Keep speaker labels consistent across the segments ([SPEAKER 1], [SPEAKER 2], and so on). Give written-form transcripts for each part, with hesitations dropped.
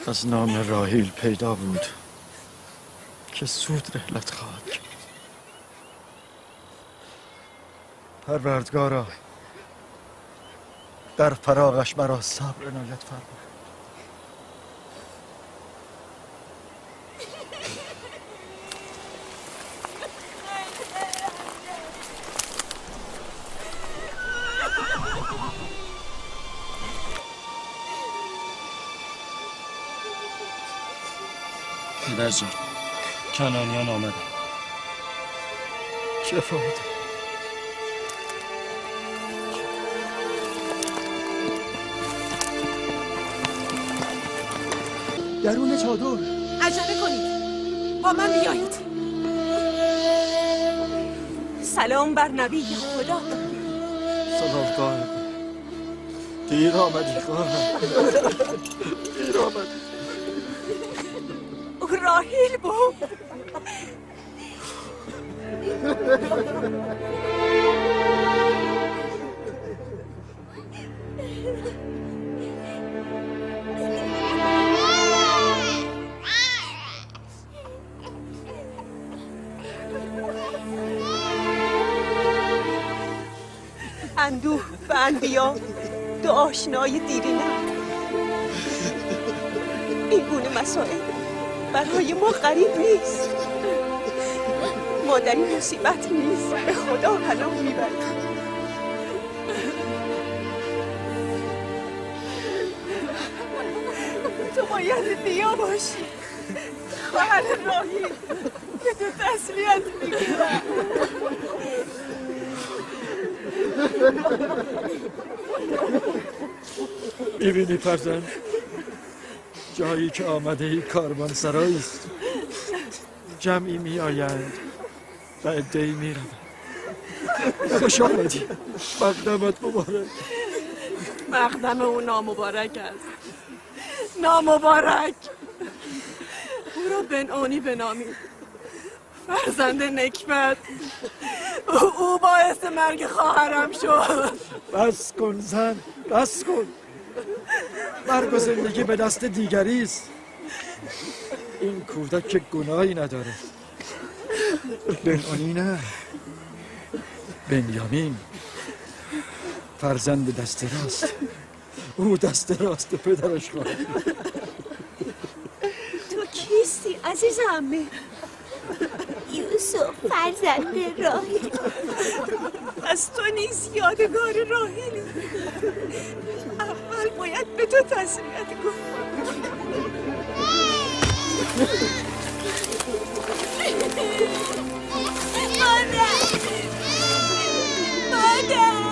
[SPEAKER 1] از نام راحیل پیدا بود که سود رحلت خواهد کرد. پروردگارا، در فراغش مرا صبر عنایت فرما.
[SPEAKER 2] پدر جان، کنعانیان آمدن.
[SPEAKER 1] چه فایده؟ درون چادر.
[SPEAKER 3] عجله کنید، با من بیایید. سلام بر نبی خدا.
[SPEAKER 1] سلام خواهر. دیر آمدی خواهر، دیر آمدی.
[SPEAKER 3] او راحیل بود. اندوه و انبیا دو آشنای دیرینه. این گونه مسائل برای ما غریب نیست. ما در این مصیبت نیست به خدا پناه میبریم. تو باید دیا باشی خواهر راحیل، به تو تسلیت میگیرم.
[SPEAKER 1] میبینی فرزند، جایی که آمده ای کاروان سرایی است. جمعی می آیند و عده‌ای می روند. خوش آمدی، مقدمت مبارک.
[SPEAKER 3] مقدم او نامبارک است، نامبارک. او را بنانی بنامید، فرزند نکبت. او باعث مرگ خواهرم شد.
[SPEAKER 1] بس کن زن، بس کن. مرگ و زندگی به دست دیگری است. این کودک که گناهی نداره. بنانی نه، بنیامین، فرزند دست راست. او دست راست پدرش خواهد.
[SPEAKER 3] تو کیستی عزیز عمه؟
[SPEAKER 4] یوسف فرزند راحیل.
[SPEAKER 3] از تو نیز یادگار راحیلی. اول باید به تو تسلیت گفت.
[SPEAKER 4] مادر، مادر.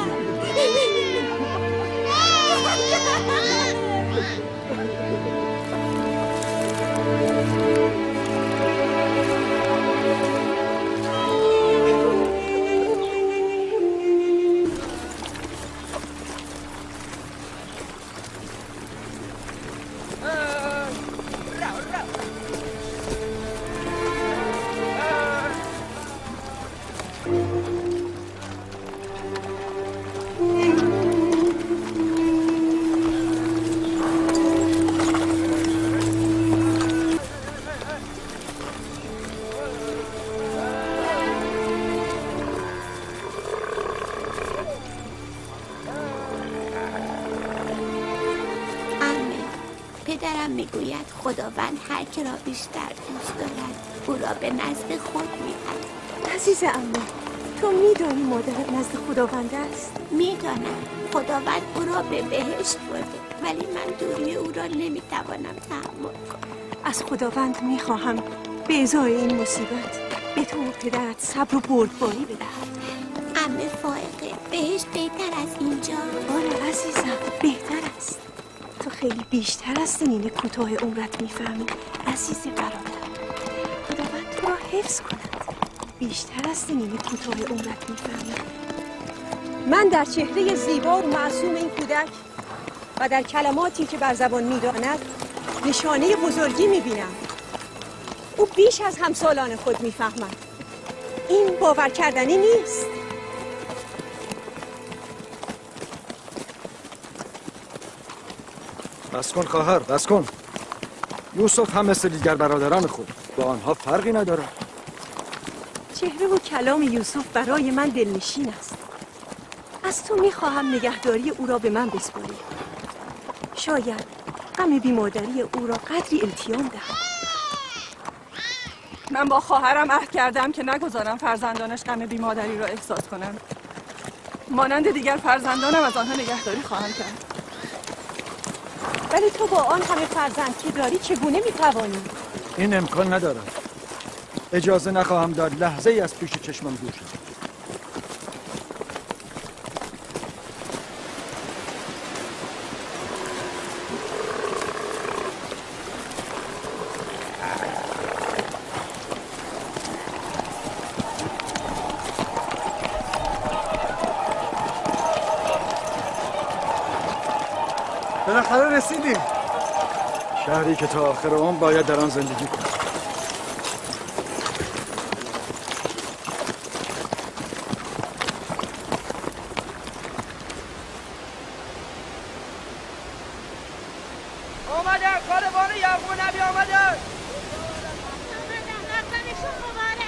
[SPEAKER 4] پدرم میگوید خداوند هر که را بیشتر دوست دارد او را به نزد خود میبرد.
[SPEAKER 3] عزیز عمه، تو میدانی مادرت نزد خداوند است؟
[SPEAKER 4] میدانم، خداوند او را به بهشت برده، ولی من دوری او را نمیتوانم تحمل کنم.
[SPEAKER 3] از خداوند میخواهم به ازای این مصیبت به تو و پدرت صبر و بردباری بدهد.
[SPEAKER 4] عمه فائقه، بهشت بهتر از اینجا؟
[SPEAKER 3] آره عزیزم، بهتر است. تو خیلی بیشتر از سنین کوتاه عمرت میفهمی عزیز برادر. خداوند تو را حفظ کند. بیشتر از سنین کوتاه عمرت میفهمی. من در چهره زیبا و معصوم این کودک و در کلماتی که بر زبان میداند نشانه بزرگی میبینم. او بیش از همسالان خود میفهمد. این باور کردنی نیست.
[SPEAKER 1] بس کن خواهر، بس کن. یوسف هم مثل دیگر برادران خود با آنها فرقی ندارد.
[SPEAKER 3] چهره و کلام یوسف برای من دلنشین است. از تو میخواهم نگهداری او را به من بسپاری. شاید غم بیمادری او را قدری التیام دهم.
[SPEAKER 5] من با خواهرم عهد کردم که نگذارم فرزندانش غم بیمادری را احساس کنند. مانند دیگر فرزندانم از آنها نگهداری خواهم کرد.
[SPEAKER 3] ولی تو با آن همه فرزند که داری چگونه میتوانی؟
[SPEAKER 1] این امکان ندارد. اجازه نخواهم داد لحظه ای از پیش چشمم دور شود.
[SPEAKER 6] بالاخره رسیدیم.
[SPEAKER 1] شهری که تا آخر عمر باید در آن زندگی کنیم.
[SPEAKER 7] آمدن کاروان یعقوب نبی آمدن.
[SPEAKER 4] مقدمشون مبارک.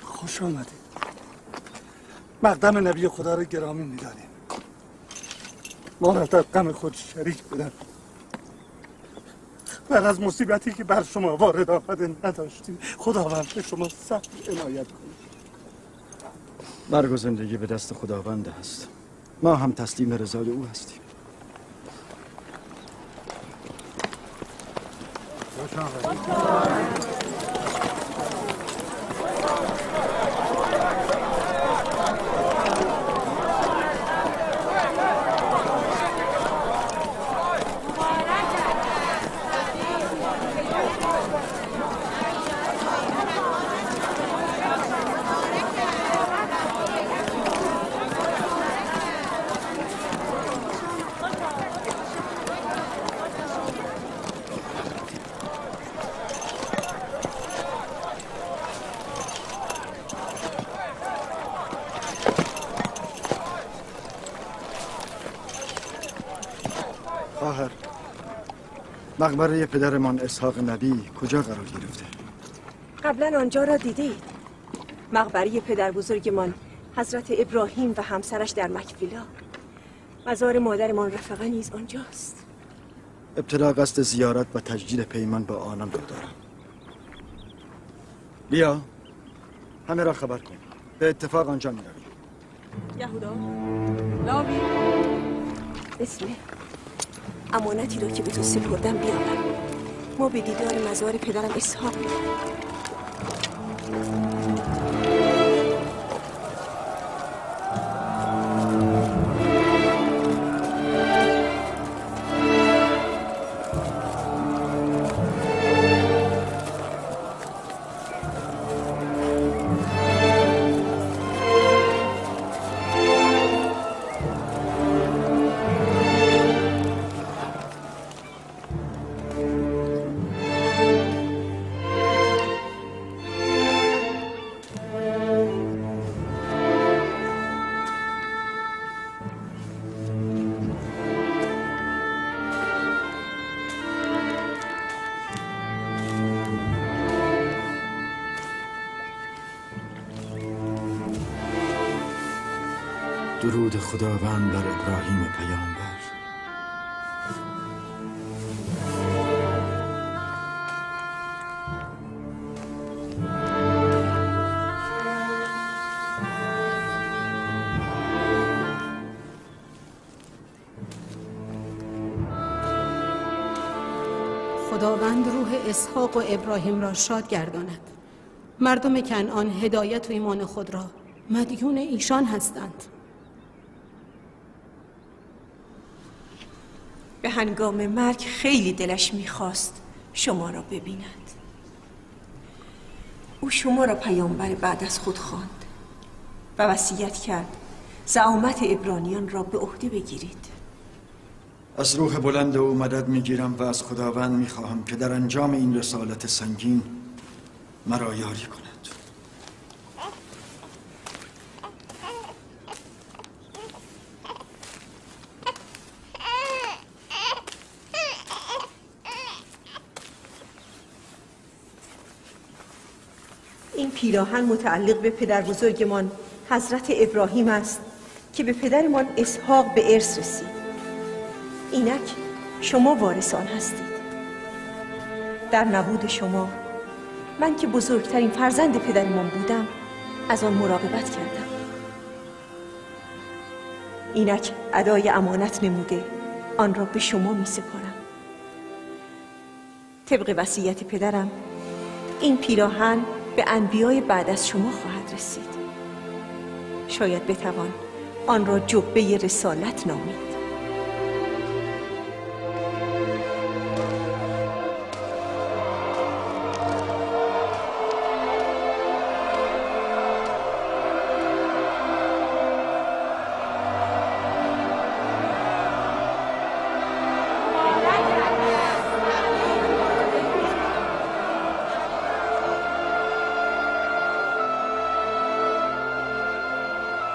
[SPEAKER 6] خوش آمدید. مقدم نبی خدا را گرامی می‌داریم. ما را در غم خود شریک بودن. بعد از مصیبتی که بر شما وارد آمده نداشتیم. خداوند به شما صبر عنایت کند.
[SPEAKER 1] مرگ و زندگی به دست خداوند است. ما هم تسلیم رضای او هستیم. خواهر، مقبره پدرمان اسحاق نبی کجا قرار گرفته؟
[SPEAKER 3] قبلا آنجا را دیدید. مقبره پدر بزرگمان حضرت ابراهیم و همسرش در مکفیلا. مزار مادرمان رفقه نیز آنجاست.
[SPEAKER 1] ابتدا قصد زیارت و تجدید پیمان با آنان را دارم. بیا همه را خبر کن. به اتفاق آنجا می رویم.
[SPEAKER 5] یهودا، لاوی،
[SPEAKER 3] اسمه امانتی را که به تو سپردم بیاور. ما به دیدار مزار پدرم اسحاق می‌رویم.
[SPEAKER 1] درود خداوند بر ابراهیم پیامبر.
[SPEAKER 8] خداوند روح اسحاق و ابراهیم را شاد گرداند. مردم کنعان هدایت و ایمان خود را مدیون ایشان هستند.
[SPEAKER 3] به هنگام مرگ خیلی دلش میخواست شما را ببیند. او شما را پیامبر بعد از خود خواند و وصیت کرد زعامت عبرانیان را به عهده بگیرید.
[SPEAKER 1] از روح بلند او مدد میگیرم و از خداوند میخواهم که در انجام این رسالت سنگین مرا یاری کند.
[SPEAKER 3] این پیراهن متعلق به پدر بزرگمان حضرت ابراهیم است که به پدرمان اسحاق به ارث رسید. اینک شما وارث آن هستید. در نبود شما، من که بزرگترین فرزند پدرمان بودم از آن مراقبت کردم. اینک ادای امانت نموده آن را به شما می سپارم. طبق وصیت پدرم این پیراهن به انبیای بعد از شما خواهد رسید. شاید بتوان آن را جبه رسالت نامید.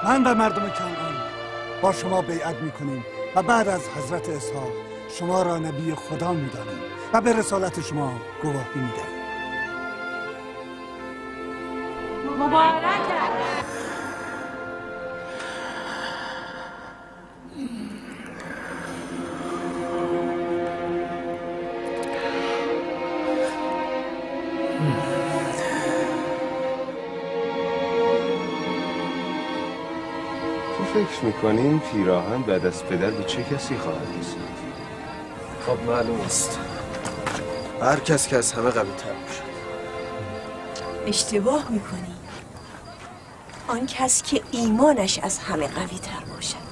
[SPEAKER 6] من و مردم کنعان با شما بیعت میکنیم و بعد از حضرت اسحاق شما را نبی خدا میدانیم و به رسالت شما گواهی میدهیم.
[SPEAKER 8] مبارک.
[SPEAKER 9] فکر میکنیم پیراهن بعد از پدر به چه کسی خواهد رسید؟
[SPEAKER 2] خب معلوم است، هر کس که از همه قوی تر باشد.
[SPEAKER 3] اشتباه میکنی. آن کس که ایمانش از همه قوی تر باشد.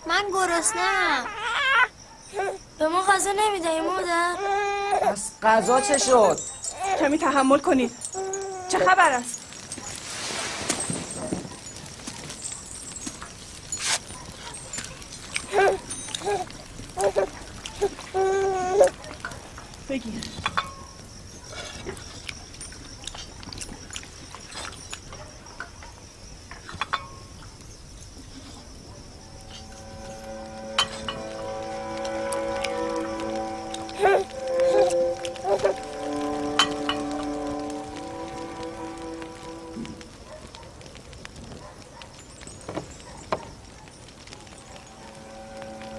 [SPEAKER 4] من گرسنه‌ام.
[SPEAKER 10] به ما غذا نمیدهی مادر؟
[SPEAKER 7] پس غذا چه شد؟
[SPEAKER 5] کمی تحمل کنید. چه خبر است؟ بگیر.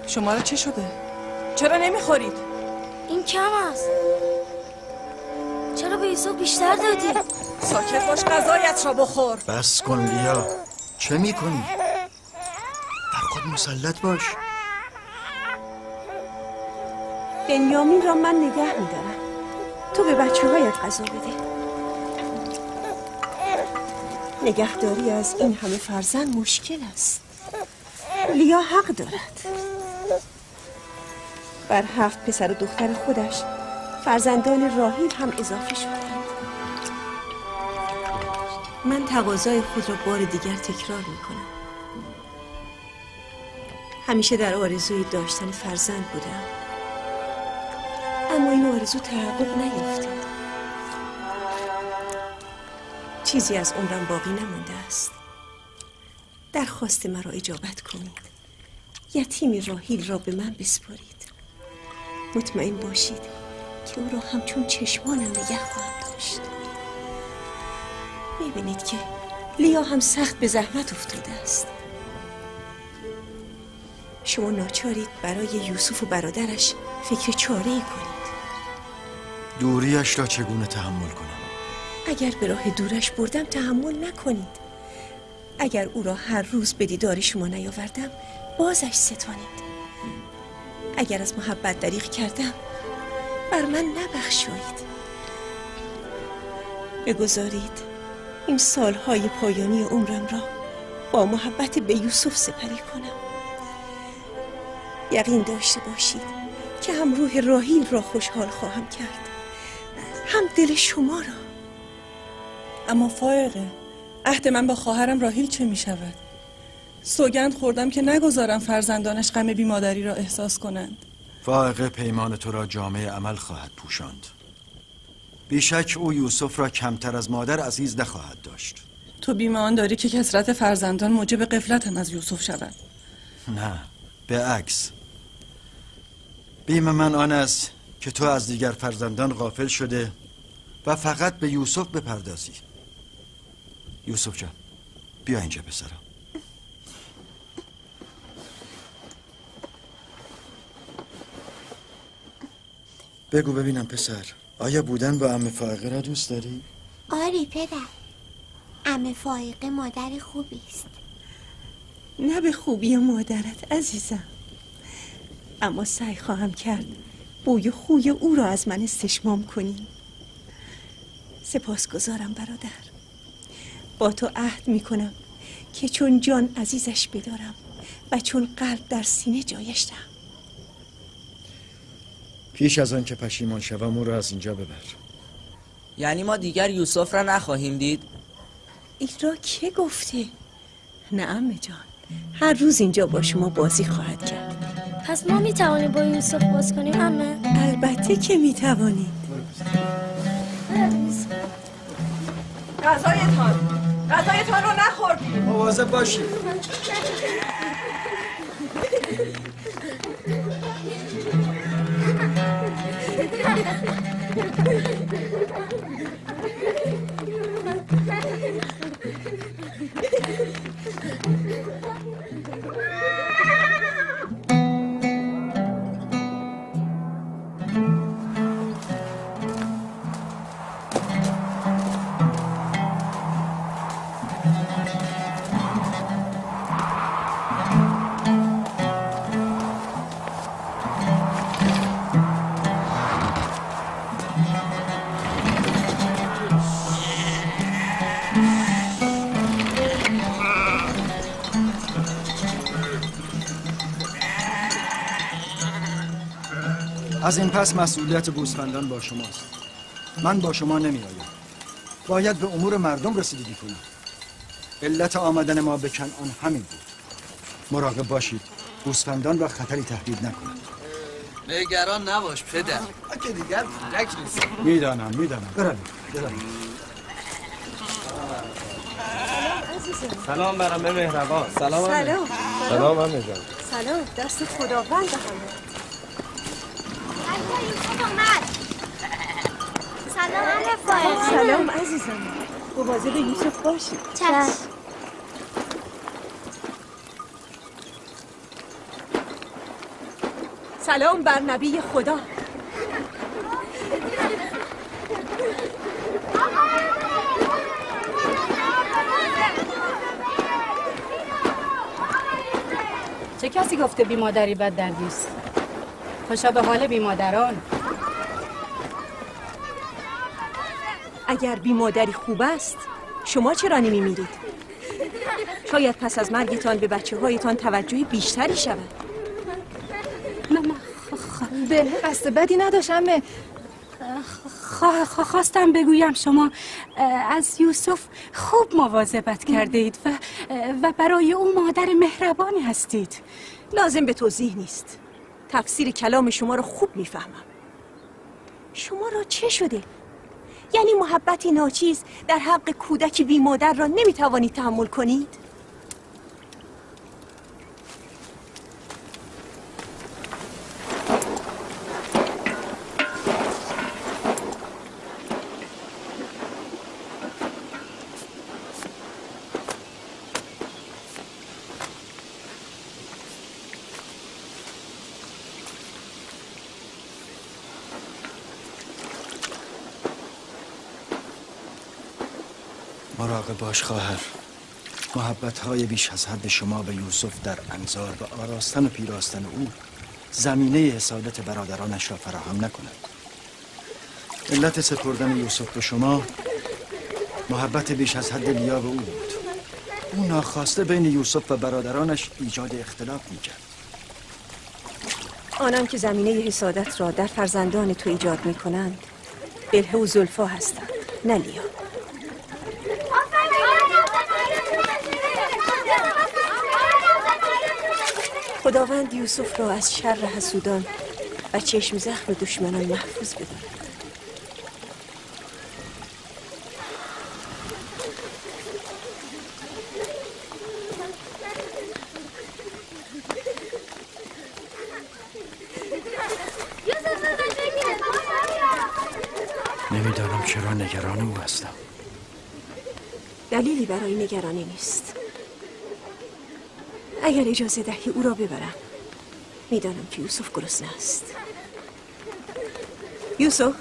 [SPEAKER 5] شما را چه شده؟ چرا نمیخورید؟
[SPEAKER 10] این کم است. چرا به یوسف بیشتر دادی؟
[SPEAKER 5] ساکت باش، غذایت را بخور.
[SPEAKER 1] بس کن لیا، چه میکنی؟ بر خود مسلط باش.
[SPEAKER 3] بنیامین را من نگه میدارم. تو به بچه هایت غذا بده. نگهداری از این همه فرزند مشکل است. لیا حق دارد. بر 7 پسر و دختر خودش فرزندان راحیل هم اضافه شدند. من تقاضای خود را بار دیگر تکرار میکنم. همیشه در آرزوی داشتن فرزند بودم، اما این آرزو تحقق نیافته. چیزی از عمرم باقی نمانده است. درخواست مرا اجابت کنید. یتیم راحیل را به من بسپارید. مطمئن باشید که او را همچون چشمانم نگه خواهم داشت. میبینید که لیا هم سخت به زحمت افتاده است. شما ناچارید برای یوسف و برادرش فکر چاره‌ای کنید.
[SPEAKER 1] دوریش را چگونه تحمل کنم؟
[SPEAKER 3] اگر به راه دورش بردم تحمل نکنید. اگر او را هر روز به دیدار شما نیاوردم بازش ستانید. اگر از محبت دریغ کردم بر من نبخشایید. بگذارید این سالهای پایانی عمرم را با محبت به یوسف سپری کنم. یقین داشته باشید که هم روح راحیل را خوشحال خواهم کرد، هم دل شما را.
[SPEAKER 5] اما فائقه، عهد من با خواهرم راحیل چه می شود؟ سوگند خوردم که نگذارم فرزندانش غم بیمادری را احساس کنند.
[SPEAKER 1] فائقه پیمان تو را جامعه عمل خواهد پوشاند. بیشک او یوسف را کمتر از مادر عزیز نخواهد داشت.
[SPEAKER 5] تو بیم آن داری که کثرت فرزندان موجب غفلتم از یوسف شود؟
[SPEAKER 1] نه، به عکس. بیم من آن است که تو از دیگر فرزندان غافل شده و فقط به یوسف بپردازی. یوسف جان، بیا اینجا پسرم. بگو ببینم پسر، آیا بودن با عمه فائقه را دوست داری؟
[SPEAKER 4] آری پدر، عمه فائقه مادر خوبی است.
[SPEAKER 3] نه به خوبی مادرت عزیزم، اما سعی خواهم کرد بوی خوی او را از من استشمام کنی. سپاسگزارم برادر. با تو عهد میکنم که چون جان عزیزش بدارم و چون قلب در سینه جایش دهم.
[SPEAKER 1] پیش از آن که پشیمان شوم او را از اینجا ببر.
[SPEAKER 7] یعنی ما دیگر یوسف را نخواهیم دید؟
[SPEAKER 3] این را که گفته؟ نه عمه جان، هر روز اینجا با شما بازی خواهد کرد.
[SPEAKER 10] پس ما میتوانیم با یوسف باز کنیم عمه؟
[SPEAKER 3] البته که میتوانید.
[SPEAKER 5] غذایتان رو نخوردید.
[SPEAKER 1] مواظب باشید. از این پس مسئولیت گوسفندان با شماست. من با شما نمی آیم. باید به امور مردم رسیدگی کنم. علت آمدن ما به کنعان همین بود. مراقب باشید گوسفندان را خطری تهدید نکند.
[SPEAKER 11] نگران نباش پدر، ما که دیگر کودک نیست.
[SPEAKER 1] میدانم. بروید.
[SPEAKER 2] سلام بر عمه مهربان. سلام. سلام عمه جان.
[SPEAKER 3] سلام، دست خداوند همه.
[SPEAKER 10] سلام عمه فائقه.
[SPEAKER 3] سلام عزیزم. مواظب یوسف باشید.
[SPEAKER 10] چشم.
[SPEAKER 3] سلام بر نبی خدا.
[SPEAKER 8] چه کسی گفته بی مادری بد دردیست؟ خوشا به حال بی مادران.
[SPEAKER 3] اگر بی مادری خوب است شما چرا نمی میرید؟ شاید پس از مرگتان به بچه هایتان توجه بیشتری شود.
[SPEAKER 8] نه
[SPEAKER 5] به قصد بدی نداشتم.
[SPEAKER 8] خواستم بگویم شما از یوسف خوب مواظبت کرده اید و برای او مادر مهربانی هستید.
[SPEAKER 3] لازم به توضیح نیست. تفسیر کلام شما را خوب میفهمم. شما را چه شده؟ یعنی محبتی ناچیز در حق کودکی بی مادر را نمیتوانید تحمل کنید؟
[SPEAKER 1] مراقب باش خواهر. محبت‌های بیش از حد شما به یوسف در انظار و آراستن و پیراستن او زمینه حسادت برادرانش را فراهم نکند. علت سپردن یوسف به شما محبت بیش از حد لیا به او بود. او ناخواسته بین یوسف و برادرانش ایجاد اختلاف می‌کرد.
[SPEAKER 3] آنان که زمینه حسادت را در فرزندان تو ایجاد می‌کنند بلهه و زلفا هستند، نه لیا. خداوند یوسف را از شر حسودان و چشم زخم دشمنان محفوظ بدارد.
[SPEAKER 1] نمیدانم چرا نگران او هستم.
[SPEAKER 3] دلیلی برای نگرانی نیست. اگر اجازه دهی او را ببرم. میدانم که یوسف گرسنه است. یوسف.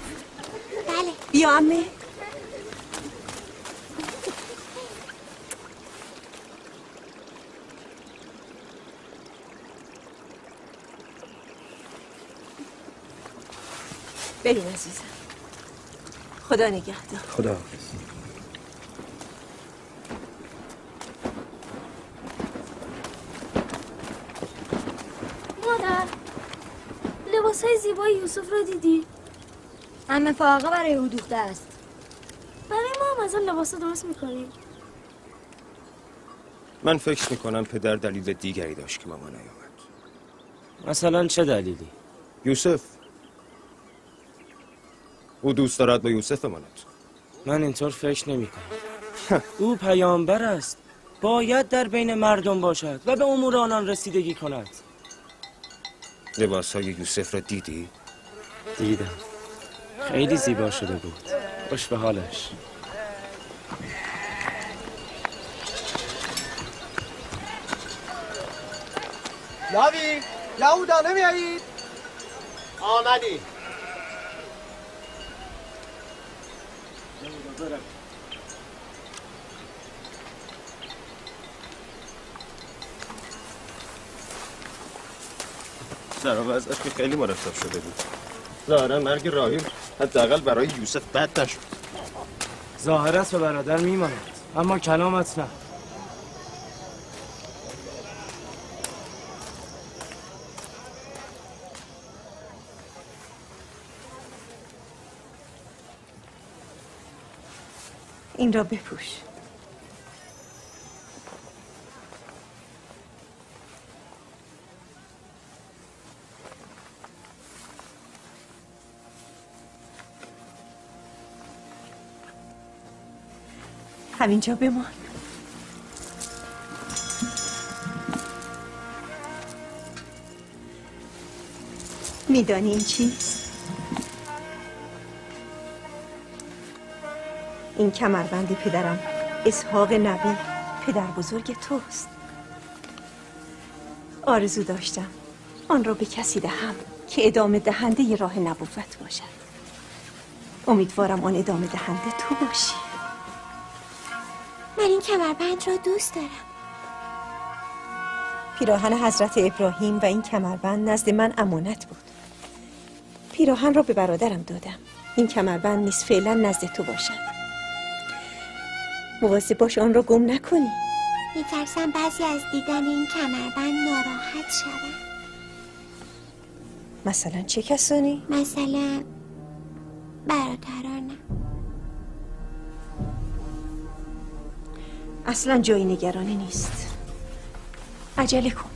[SPEAKER 4] بله.
[SPEAKER 3] بیا عمه. بریم عزیزم. خدا نگهدار.
[SPEAKER 1] خدا حافظ.
[SPEAKER 10] مادر، لباسهای زیبای یوسف رو دیدی؟
[SPEAKER 12] عمه فائقه برای او دوخته است.
[SPEAKER 10] برای ما هم از آن لباسا درست میکنیم.
[SPEAKER 9] من فکر میکنم پدر دلیل دیگری داشت که مامان نیامد.
[SPEAKER 13] مثلا چه دلیلی؟
[SPEAKER 9] یوسف. او دوست دارد با یوسف بماند.
[SPEAKER 13] من اینطور فکر نمی کنم. او پیامبر است، باید در بین مردم باشد و به امور آنان رسیدگی کند.
[SPEAKER 9] لباسهای یوسف را دیدی؟
[SPEAKER 13] دیدم، خیلی زیبا شده بود. خوش به حالش.
[SPEAKER 14] لاوی، یهودا نمیایید؟ آمدی.
[SPEAKER 9] در وضعش که خیلی مرتب شده بود. ظاهرا مرگ راهیل حداقل برای یوسف بد نشد.
[SPEAKER 13] ظاهرت به برادر میماند، اما کلامت نه.
[SPEAKER 3] این را بپوش. همینجا بمان. میدانی این چیست؟ این کمربند پدرم اسحاق نبی، پدر بزرگ توست. آرزو داشتم آن را به کسی دهم که ادامه دهنده راه نبوت باشد. امیدوارم آن ادامه دهنده تو باشی.
[SPEAKER 4] من این کمربند را دوست دارم.
[SPEAKER 3] پیراهن حضرت ابراهیم و این کمربند نزد من امانت بود. پیراهن را به برادرم دادم. این کمربند نیز فعلا نزد تو باشد. مواظب باش آن را گم نکنی.
[SPEAKER 4] میترسم بعضی از دیدن این کمربند ناراحت شوند.
[SPEAKER 3] مثلا چه کسانی؟
[SPEAKER 4] مثلا برادرانم.
[SPEAKER 3] اصلا جایی نگرانی نیست. عجله کن.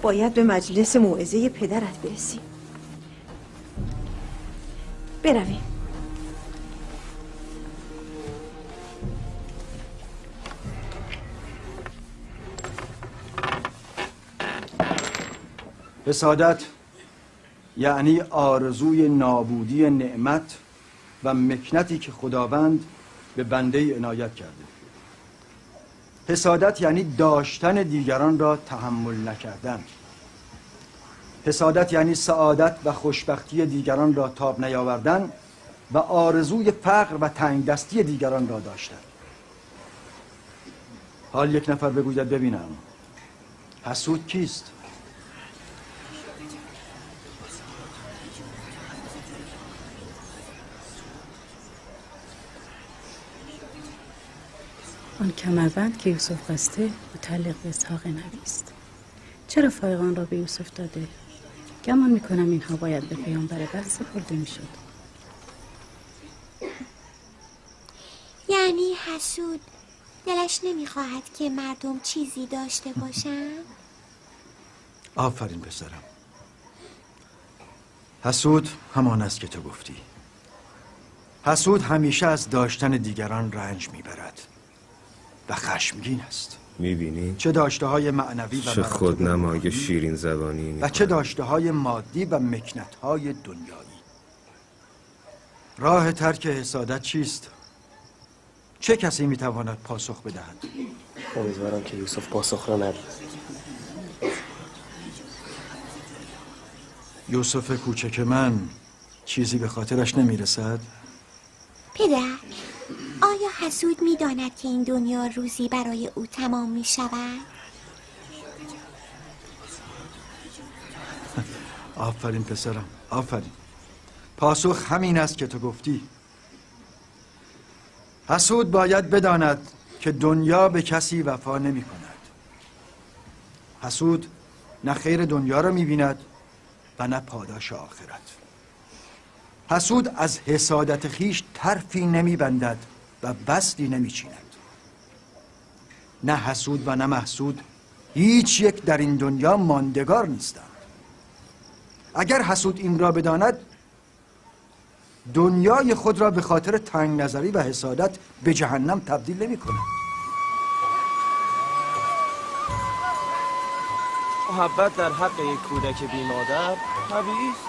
[SPEAKER 3] باید به مجلس موعظه پدرت برسیم. برویم.
[SPEAKER 1] حسادت یعنی آرزوی نابودی نعمت و مکنتی که خداوند به بنده عنایت کرده. حسادت یعنی داشتن دیگران را تحمل نکردن. حسادت یعنی سعادت و خوشبختی دیگران را تاب نیاوردن و آرزوی فقر و تنگدستی دیگران را داشتن. حال یک نفر بگوید ببینم حسود کیست؟
[SPEAKER 8] آن کمربند که یوسف بسته متعلق به اسحاق نبی است. چرا فایقان را به یوسف داده؟ گمان میکنم اینها باید به پیامبر بعد سپرده میشد.
[SPEAKER 4] یعنی حسود دلش نمیخواهد که مردم چیزی داشته باشند؟
[SPEAKER 1] آفرین پسرم. حسود همان است که تو گفتی. حسود همیشه از داشتن دیگران رنج میبرد و خشمگین است.
[SPEAKER 9] میبینی؟
[SPEAKER 1] چه داشته های معنوی و
[SPEAKER 9] چه خودنمایی شیرین زبانی
[SPEAKER 1] و چه داشته های مادی و مکنت های دنیایی. راه ترک حسادت چیست؟ چه کسی میتواند پاسخ بدهد؟
[SPEAKER 15] امیدوارم که یوسف پاسخ را ندهد.
[SPEAKER 1] یوسف کوچک من چیزی به خاطرش نمیرسد؟
[SPEAKER 4] پدر، آیا حسود می‌داند که این دنیا روزی برای او تمام می‌شود؟
[SPEAKER 1] آفرین پسرم، آفرین. پاسخ همین است که تو گفتی. حسود باید بداند که دنیا به کسی وفا نمی کند. حسود نه خیر دنیا را می بیند و نه پاداش آخرت. حسود از حسادت خویش طرفی نمی بندد و بستی نمی چیند. نه حسود و نه محسود هیچ یک در این دنیا ماندگار نیستند. اگر حسود این را بداند، دنیای خود را به خاطر تنگ نظری و حسادت به جهنم تبدیل نمی کند.
[SPEAKER 13] محبت در حق یک کودک بی مادر طبیعی است.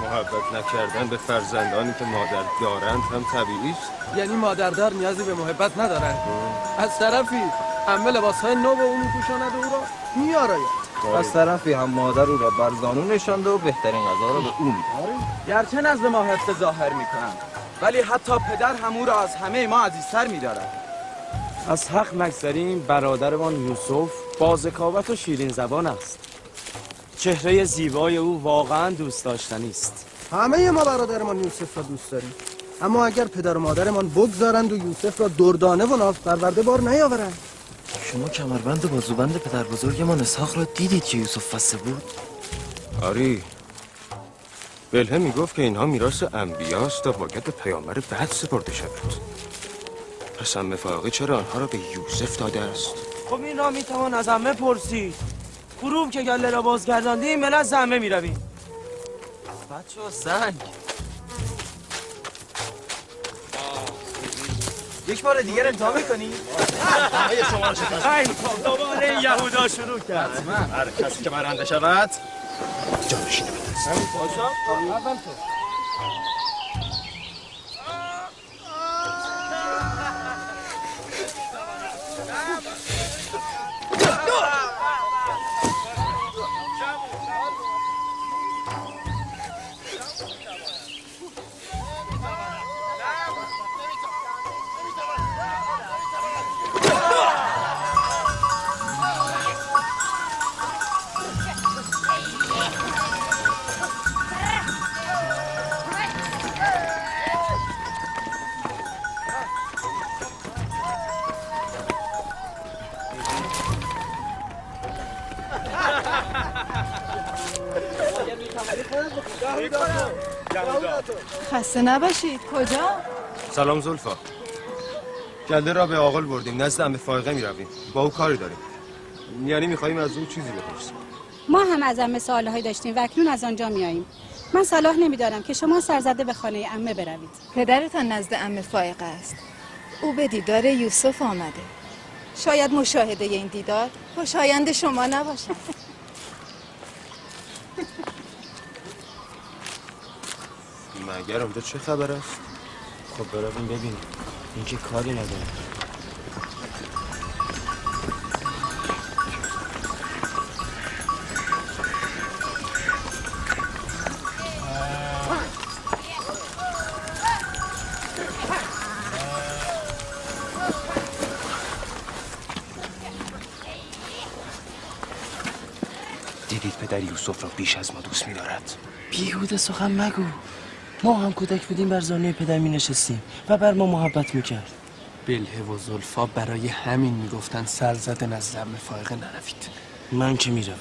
[SPEAKER 9] محبت نکردن به فرزندانی که مادر دارند هم طبیعی است.
[SPEAKER 11] یعنی مادردار نیازی به محبت ندارد. از طرفی عمه لباسهای نو به او میپوشاند و او را میآراید.
[SPEAKER 16] از طرفی هم مادر او را بر زانو نشانده و بهترین غذا را به او میدهد.
[SPEAKER 17] گرچه نزد ما حفظ ظاهر میکنند، ولی حتی پدر هم او را از همه ما عزیزتر میدارد.
[SPEAKER 13] از حق نگذریم، برادرمان یوسف با ذکاوت و شیرین زبان است. چهره زیبای او واقعا دوست داشتنی است.
[SPEAKER 14] همه ما برادرمان یوسف را دوست داریم، اما اگر پدر و مادرمان بگذارند و یوسف را دردانه و ناز پرورده بار نیاورند.
[SPEAKER 18] شما کمربند و بازوبند پدر بزرگمان اسحاق را دیدید که یوسف بسته بود؟
[SPEAKER 9] آری، بلهه میگفت که اینها میراث انبیاست و باید به پیامبر بعد سپرده شود. پس عمه فائقه چرا آنها را به یوسف داده است؟
[SPEAKER 13] خب این را میتوان از عمه پرسید. غروب که گله را بازگرداندیم به نزد عمه میرویم.
[SPEAKER 18] بچه سنگ
[SPEAKER 17] یک بار دیگر امتحان می‌کنی؟
[SPEAKER 9] شما رو شکست.
[SPEAKER 13] دوباره یهودا شروع کرد.
[SPEAKER 9] هر کسی که برنده شود جانشین من است.
[SPEAKER 11] اول تو.
[SPEAKER 5] خسته نباشید. کجا؟
[SPEAKER 9] سلام زلفا. گله را به آقل بردیم، نزد عمه فائقه می رویم. با او کاری داریم. یعنی میخواییم از او چیزی بپرسیم.
[SPEAKER 8] ما هم از عمه سوالهایی داشتیم و اکنون از آنجا میاییم. من صلاح نمیدانم که شما سرزده به خانه عمه بروید.
[SPEAKER 19] پدرتان نزد عمه فائقه است. او به دیدار یوسف آمده. شاید مشاهده این دیدار خوشایند شما نباشد.
[SPEAKER 9] مگر اونجا چه خبر است؟
[SPEAKER 13] خب برویم ببینیم. این که کاری نداره.
[SPEAKER 9] دیدید پدر یوسف را بیش از ما دوست می‌دارد.
[SPEAKER 13] بیهوده سخن مگو. ما هم کودک بودیم بر زانوی پدر می نشستیم و بر ما محبت میکرد.
[SPEAKER 11] بلهه و زلفا برای همین میگفتن سرزده نزد عمه فائقه نروید.
[SPEAKER 13] من که میروم.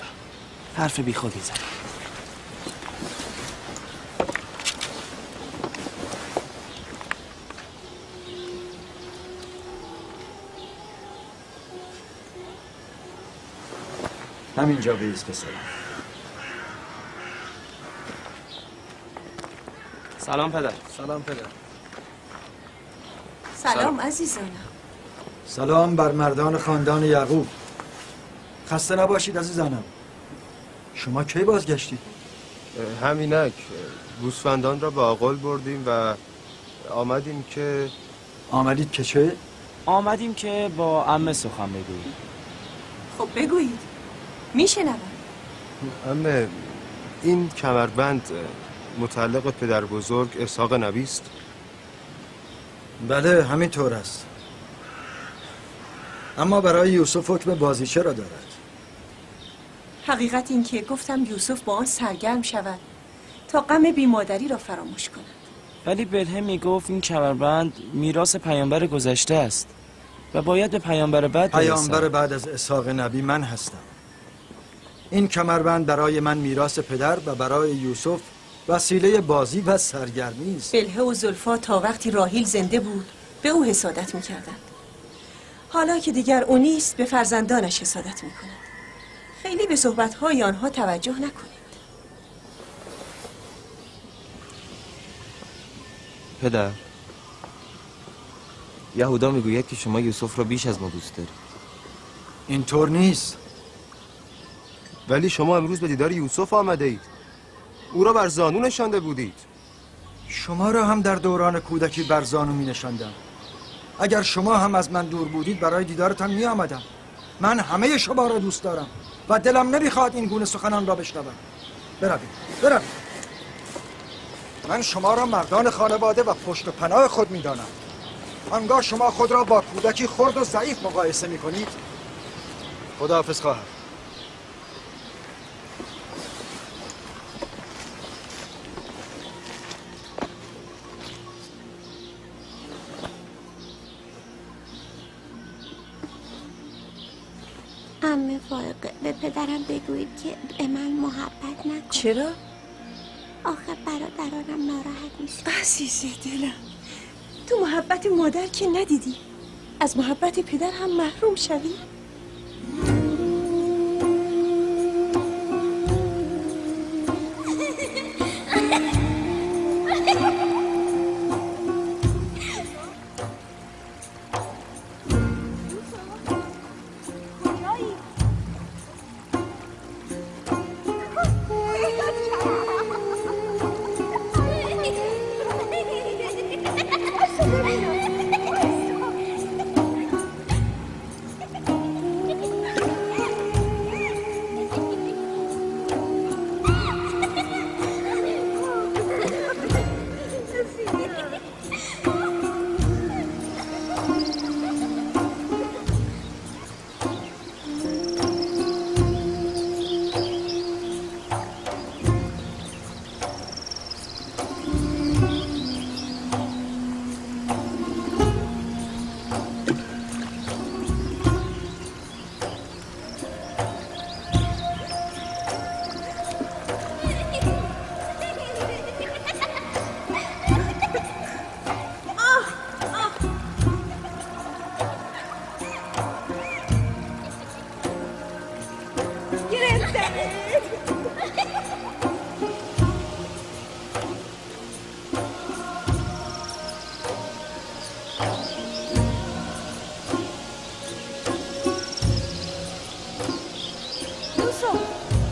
[SPEAKER 13] حرف بی خود میزنم.
[SPEAKER 1] همینجا بیست پسرم.
[SPEAKER 13] سلام پدر.
[SPEAKER 11] سلام پدر.
[SPEAKER 3] سلام عزیزانم.
[SPEAKER 1] سلام بر مردان خاندان یعقوب. خسته نباشید عزیزانم. شما کی بازگشتید؟
[SPEAKER 9] همینک گوسفندان را به آقل بردیم و آمدیم که
[SPEAKER 1] آمدید که چه؟
[SPEAKER 13] آمدیم که با عمه سخن بگوییم.
[SPEAKER 3] خب بگویید، میشنوم.
[SPEAKER 9] عمه، این کمربند متعلق به پدر بزرگ اسحاق نبی است؟
[SPEAKER 1] بله همینطور است. اما برای یوسف حکم بازیچه را دارد.
[SPEAKER 3] حقیقت این که گفتم یوسف با آن سرگرم شود تا غم بیمادری را فراموش کند.
[SPEAKER 13] ولی بلهه میگفت این کمربند میراث پیامبر گذشته است و باید به پیامبر بعد برسد.
[SPEAKER 1] پیامبر بعد از اسحاق نبی من هستم. این کمربند برای من میراث پدر و برای یوسف وسیله بازی و سرگرمی است.
[SPEAKER 3] بلهه و زلفا تا وقتی راحیل زنده بود به او حسادت میکردند. حالا که دیگر او نیست به فرزندانش حسادت میکند. خیلی به صحبت‌های آنها توجه نکنید.
[SPEAKER 16] پدر، یهودا میگوید که شما یوسف را بیش از ما دوست دارید.
[SPEAKER 1] اینطور نیست.
[SPEAKER 9] ولی شما امروز به دیدار یوسف آمده اید. او را بر زانو نشانده بودید.
[SPEAKER 1] شما را هم در دوران کودکی بر زانو می نشاندم. اگر شما هم از من دور بودید برای دیدارتان می آمدم. من همه شما را دوست دارم و دلم نمیخواد این گونه سخنان را بشنوم. بروید، بروید. من شما را مردان خانواده و پشت و پناه خود میدانم. آنگاه شما خود را با کودکی خرد و ضعیف مقایسه میکنید. خداحافظ خواهر.
[SPEAKER 4] عمه فائقه، به پدرم بگویید که به من محبت نکن.
[SPEAKER 3] چرا؟
[SPEAKER 4] آخر برادرانم ناراحت میشن.
[SPEAKER 3] عزیز دلم، تو محبت مادر که ندیدی، از محبت پدر هم محروم شوی؟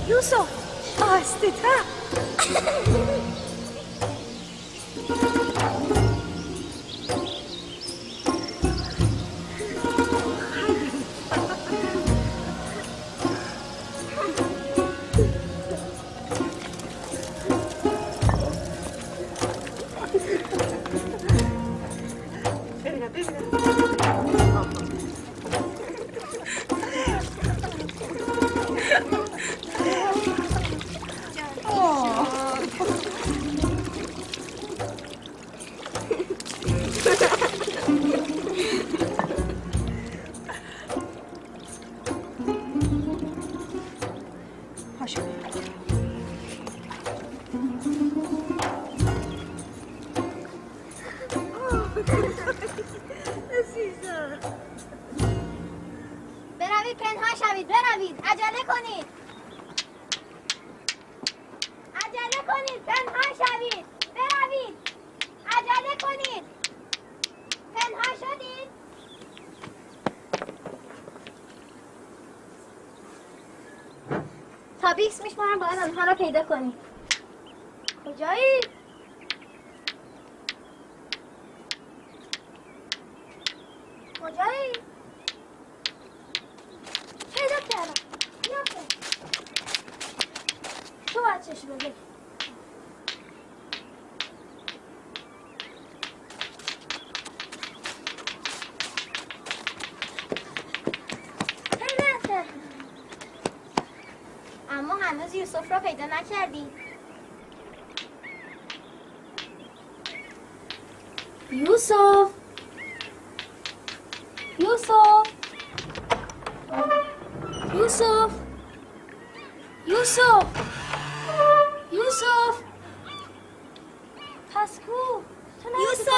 [SPEAKER 3] یوسف، آهسته تر.
[SPEAKER 12] بروید پنهان شوید، بروید، عجله کنید، عجله کنید، پنهان شوید، بروید، عجله کنید، پنهان شدید. تا 20 میشمارم باید آنها را پیدا کنی. کجایی؟ کجایی؟ پیدا کردم. یافته. تو باید چشم بزنی. پیدا. اما هنوز یوسف را پیدا نکردی. یوسف، یوسف، یوسف، یوسف، یوسف، پس کو؟
[SPEAKER 10] یوسف،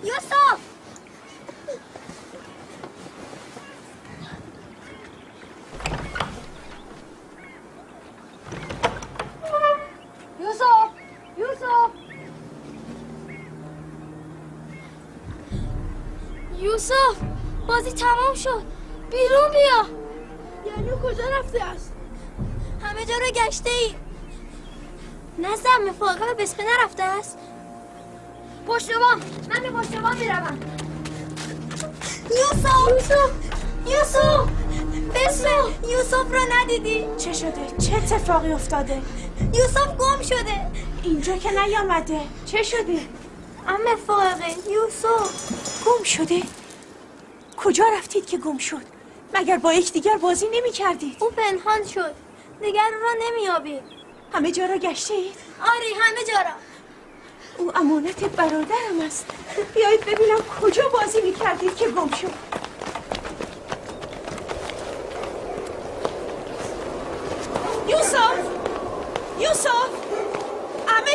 [SPEAKER 10] یوسف،
[SPEAKER 12] یوسف، یوسف،
[SPEAKER 10] یوسف، بازی تمام شد، بیرون بیا.
[SPEAKER 20] یعنی کجا رفته است؟
[SPEAKER 10] همه جا رو گشته ای. نزد عمه فائقه به بسمه نرفته است؟
[SPEAKER 12] پشت بام، من به پشت بام میروم.
[SPEAKER 10] یوسف، یوسف، یوسف، بسمه، یوسف را ندیدی؟
[SPEAKER 3] چه شده؟ چه اتفاقی افتاده؟
[SPEAKER 10] یوسف گم شده.
[SPEAKER 3] اینجا که نیامده. چه شده؟
[SPEAKER 10] عمه فائقه، یوسف
[SPEAKER 3] گم شده؟ کجا رفتید که گم شد؟ مگر با یکدیگر بازی نمی کردید؟
[SPEAKER 10] او پنهان شد، دیگر او را نمی یابیم.
[SPEAKER 3] همه جا را گشتید؟
[SPEAKER 10] آری، همه جا را.
[SPEAKER 3] او امانت برادرم است. بیایید ببینم کجا بازی می کردید که گم شد. یوسف، یوسف، عمه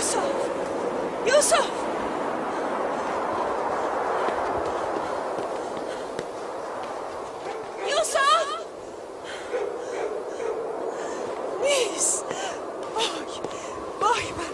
[SPEAKER 5] یوسف، یوسف، یوسف نیست. وای وای بر